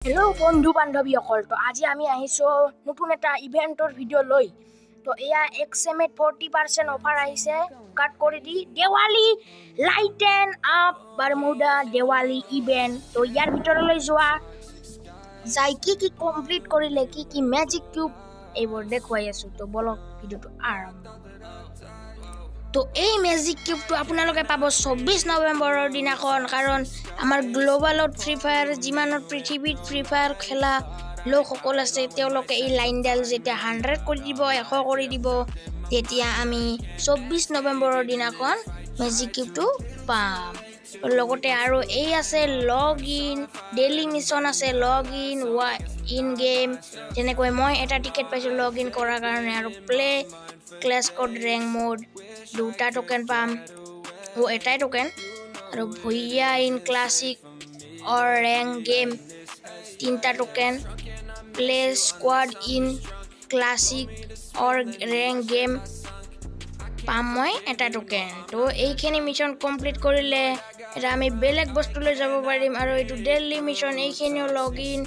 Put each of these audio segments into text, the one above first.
Hello' বন্ধু বান্ধৱীসকল, তো আজি আমি আহিছোঁ নতুন এটা ইভেণ্টৰ ভিডিঅ' লৈ। তো এয়া এক্সএমএত 40% অফাৰ আহিছে কাট কৰি দি Diwali lighten up Bermuda Diwali event. তো ইয়াৰ ভিতৰলৈ যোৱা যাই কি কি কমপ্লিট কৰিলে কি কি মেজিক কিউব, এইবোৰ দেখুৱাই আছোঁ। তো বলক, ভিডিঅ'টো আৰম্ভ। তো এই মেজিক কিউবটো আপোনালোকে পাব 24 নৱেম্বৰৰ দিনাখন, কাৰণ আমাৰ গ্ল'বেলত ফ্ৰী ফায়াৰ, যিমানত পৃথিৱীত ফ্ৰী ফায়াৰ খেলা লোকসকল আছে, তেওঁলোকে এই লাইনডাল যেতিয়া 100 কৰি দিব, 100 কৰি দিব, তেতিয়া আমি 24 নৱেম্বৰৰ দিনাখন মেজিক কিউবটো পাম। লগতে আৰু এই আছে লগ ইন, ডেইলি মিছন আছে, লগ ইন ৱা ইন গেম, যেনেকৈ মই এটা টিকেট পাইছোঁ লগ ইন কৰাৰ কাৰণে। আৰু play clash squad rank mode দুটা টোকেন পাম, অ' এটাই টোকেন। আৰু booyah in classic or rank game তিনিটা token, play squad in classic or rank game পাম মই এটা টোকেন। তো এইখিনি মিছন কমপ্লিট কৰিলে এটা আমি বেলেগ বস্তুলৈ যাব পাৰিম। আৰু এইটো ডেইলি মিছন, এইখিনিও লগ ইন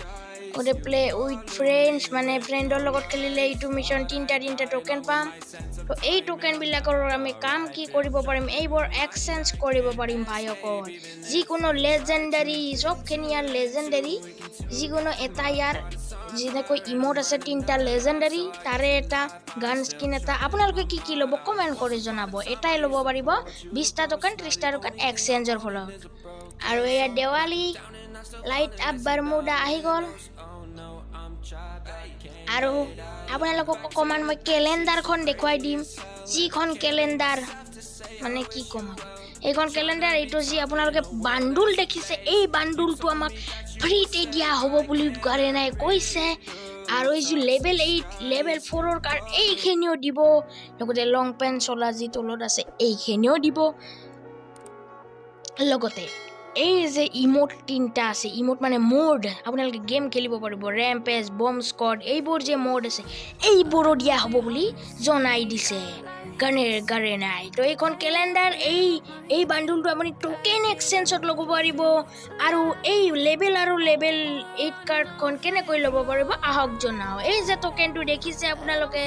গোটেই প্লে উইথ ফ্ৰেণ্ডছ, মানে ফ্ৰেণ্ডৰ লগত খেলিলে এইটো মিছন তিনিটা তিনিটা টোকেন পাম। তো এই টোকেনবিলাকৰ আমি কাম কি কৰিব পাৰিম? এইবোৰ এক্সচেঞ্জ কৰিব পাৰিম ভাইসকল। যিকোনো লেজেণ্ডাৰী, চবখিনি ইয়াৰ লেজেণ্ডাৰী, যিকোনো এটা ইয়াৰ যেনেকৈ ইমোট আছে তিনিটা লেজেণ্ডাৰী, তাৰে এটা গান স্কিন এটা, আপোনালোকে কি কি ল'ব কমেণ্ট কৰি জনাব। এটাই ল'ব পাৰিব 20টা টোকেন, 30টা টোকেন এক্সচেঞ্জৰ ফলত। আৰু এয়া দেৱালী লাইট আপ বাৰমুডা আহি গ'ল। আৰু আপোনালোকক অকণমান মই কেলেণ্ডাৰখন দেখুৱাই দিম, যিখন কেলেণ্ডাৰ মানে কি ক'ম আৰু, এইখন কেলেণ্ডাৰ, এইটো যি আপোনালোকে বান্দুল দেখিছে, এই বান্দুলটো আমাক ফ্ৰীতে দিয়া হ'ব বুলি গাৰেনাই কৈছে। আৰু এই যি লেভেল 8, লেভেল 4ৰ কাৰ্ড, এইখিনিও দিব, লগতে লং পেণ্ট চলা যি তলত আছে এইখিনিও দিব। লগতে এই যে ইমোট তিনিটা আছে, ইমোট মানে মোড, আপোনালোকে গেম খেলিব পাৰিব, ৰেম্পেজ, বম স্কোৱাড, এইবোৰ যে মোড আছে, এইবোৰো দিয়া হ'ব বুলি জনাই দিছে গাৰেনাই। তো এইখন কেলেণ্ডাৰ, এই বাণ্ডুলটো আপুনি টোকেন এক্সচেঞ্জত ল'ব পাৰিব। আৰু এই লেভেল আৰু লেভেল 8 কাৰ্ডখন কেনেকৈ ল'ব পাৰিব, আহক জনাওঁ। এই যে টোকেনটো দেখিছে আপোনালোকে,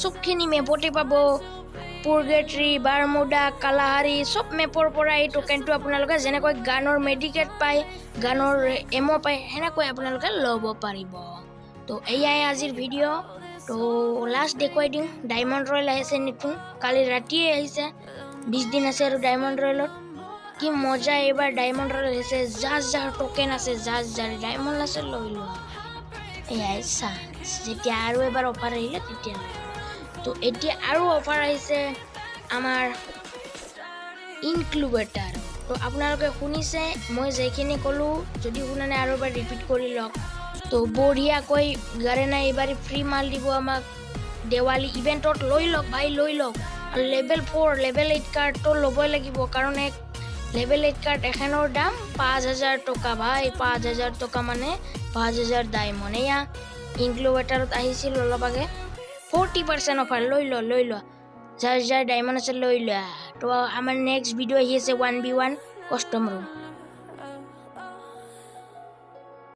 চবখিনি মেপতে পাব, পুৰগেট্ৰি, বাৰমুডা, কালাহাৰী, চব মেপৰ পৰা এই টোকেনটো আপোনালোকে যেনেকৈ গানৰ মেডিকেট পায়, গানৰ এম' পায়, সেনেকৈ আপোনালোকে ল'ব পাৰিব। তো এয়াই আজিৰ ভিডিঅ'। তো লাষ্ট দেখুৱাই দিওঁ, ডায়মণ্ড ৰয়েল আহিছে নতুন, কালি ৰাতিয়ে আহিছে। 20 দিন আছে আৰু ডায়মণ্ড ৰয়েলত কি মজা। এইবাৰ ডায়মণ্ড ৰয়েল আহিছে, যাৰ যাৰ টোকেন আছে, যাৰ যাৰ ডায়মণ্ড আছে, লৈ লোৱা, এয়াই চান্স। যেতিয়া আৰু এবাৰ অফাৰ আহিলে তেতিয়া ল'ব। তো এতিয়া আৰু অফাৰ আহিছে আমাৰ ইনক্লুবেটাৰ। তো আপোনালোকে শুনিছে মই যিখিনি ক'লোঁ, যদি শুনা নাই আৰু এবাৰ ৰিপিট কৰি লওক। তো বঢ়িয়াকৈ গাৰেনাই এইবাৰ ফ্ৰী মাল দিব আমাক দেৱালী ইভেণ্টত। লৈ লওক ভাই, লৈ লওক। আৰু লেভেল 4, লেভেল 8 কাৰ্ডটো ল'বই লাগিব, কাৰণ এক লেভেল 8 কাৰ্ড এখনৰ দাম 5000 টকা ভাই। 5000 টকা মানে 5000 ডায়মণ্ড। এয়া ইনক্লুবেটাৰত আহিছিল অলপ আগে, 40% অফাৰ, লৈ লোৱা, লৈ লোৱা, যাৰ যাৰ ডায়মণ্ড আছে লৈ লোৱা। তো আমাৰ নেক্সট ভিডিঅ' আহি আছে 1v1 custom room.